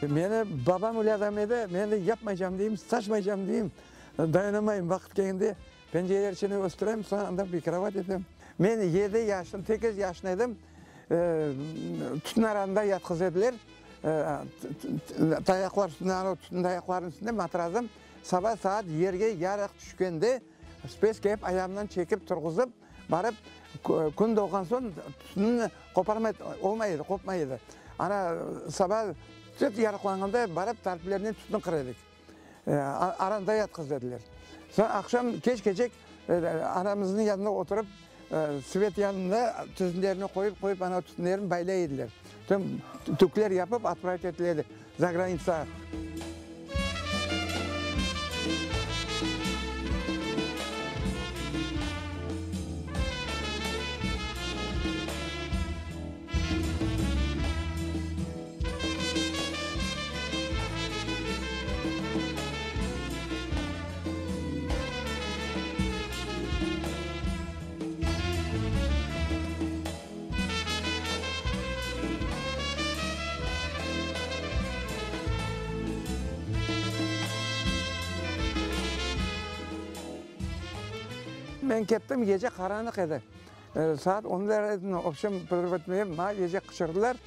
Meni babam öyle adam edi, men de yapmaycam deyim, saçmaycam deyim, dayanamayım, vaqıt kelgende pencereler içine östürem, soñ anda bir krovat etem. Men yedi yaşın, sekiz yaşında edim, tütün aranda yatqız ediler, tayaqlar üstünde, anav tütün tayaqlarınıñ üstünde matrazım, saba saat yerge yarıq tüşkende spes kelip ayağımdan çekip turğuzıp, Barıp, kün doğğan soñ tütünni qoparmay olmay edi, qopmay edi. Ana, saba tüt yarıqlanğanda barıp tarplernen tütün qıra edik. Aranda yatqız dediler. Soñ aqşam keç keçek anamıznıñ yanında oturıp, svet yanında tütünlerini qoyıp, qoyıp ana tütünlerini baylay ediler. Soñ tükler yapıp otpravit etile edi zagranitsağa. Men kettim, gece qaranlıq edi. Saat onlar edi, vobşem, maña gece qıçırdılar,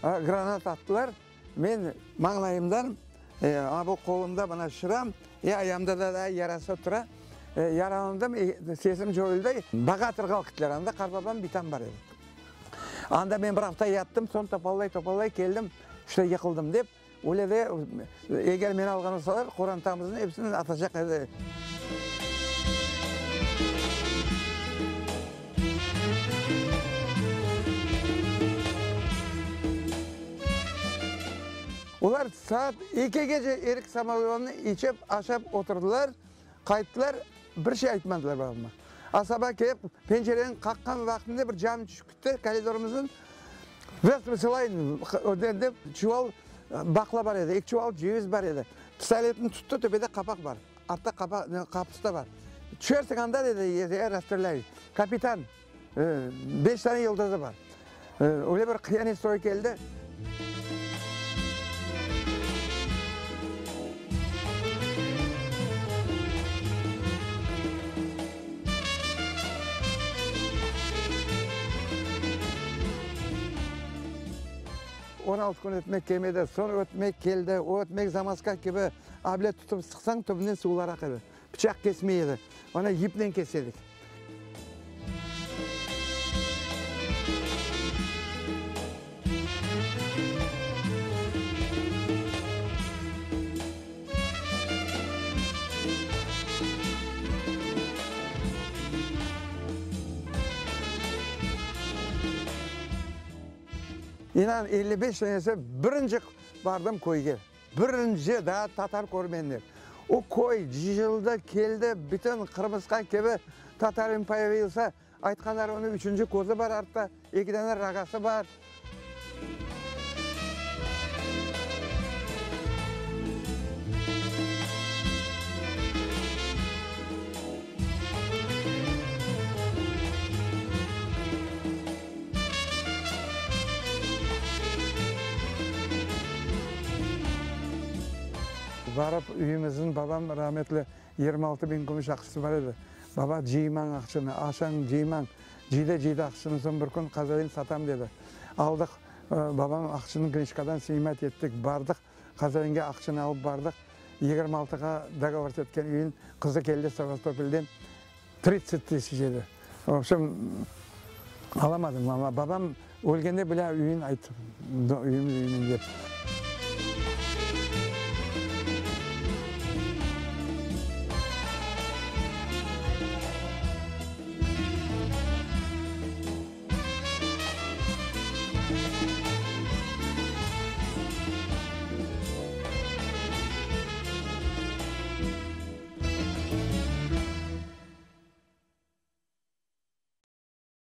granat attılar. Men mañlayımdan, ana bu qolumda mına şıram, e ayağımda da daa yarası tura. Yaralandım, sesim coyuldı. Bağatırğa alıp kettiler, anda qartbabam, bitam bar edi. Anda men bir afta yattım, soñ topallay-topallay keldim, işte yıqıldım dep. Öyle de, eger meni alğan olsalar, qorantamıznıñ episini atacaq edi. Olar saat ekigece erik samogonını içip, aşap oturdılar, qayttılar, bir şey aytmadılar babama. A saba kelip, pencereni qaqqan vaqtında bir cam tüşip ketti koridorımıznıñ. Zdravstvuyte, dep, çuval baqla bar edi, eki çuval ceviz bar edi. Pistoletini tuttı, töpede qapaq bar, artta qapaq, qapısı da bar. Tüşersiñ anda, dedi, ya rasstrelâyu. Kapitan, beş tane yıldızı bar. Öyle bir qıyanet soyu keldi. 16 kün ötmek kelmedi, soñ ötmek keldi, o ötmek zamaska kibi, able tutıp sıqsañ, tübünden suvlar aqa edi. Pıçaq kesmey edi, onı yipnen kese edik. İnan, 55 senesi birinci bardım köyge. Birinci, daa tatar körmenler. O köy cıyıldı, keldi, bütün qırmısqa kibi tatarin poyavilsa, aytqanlar onıñ üçünci közü bar artta, eki dane ragası bar. Barıp üyümizniñ, babam rametli, 26 biñ kümüş aqçısı bar edi. Baba, cıymañ aqçını, aşañ, cıymañ. Cıydı, cıydı aqçını, soñ bir kün qazayın satam dedi. Aldıq, babam aqçını knijkadan snimat ettik, bardıq, qazayınge aqçını alıp bardıq. 26-ğa dogovor etken üyün, qızı keldi Sevastopolden. Tridtsat tısyaç edi. Vobşem, alamadım, amma babam ölgende bile üyün ayttı, üyüm, üyüm dep.